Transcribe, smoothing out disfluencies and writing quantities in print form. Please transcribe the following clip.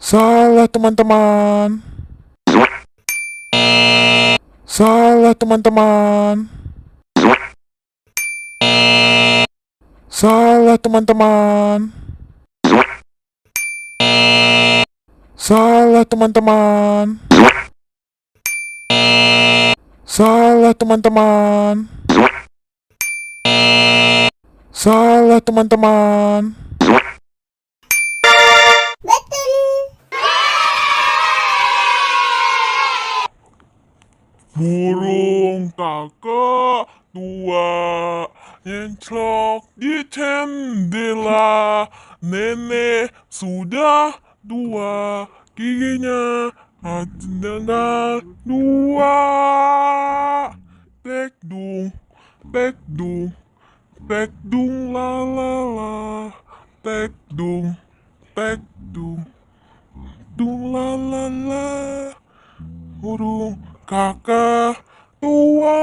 Salah teman-teman. Salah teman-teman. Salah teman-teman. Salah teman-teman. Salah teman-teman. Salah teman-teman. Burung kakak tua nyenclok di jendela. Nenek sudah tua, giginya tinggal dua. Tek dung la la la. Tek dung la la la. Burung kakak tua.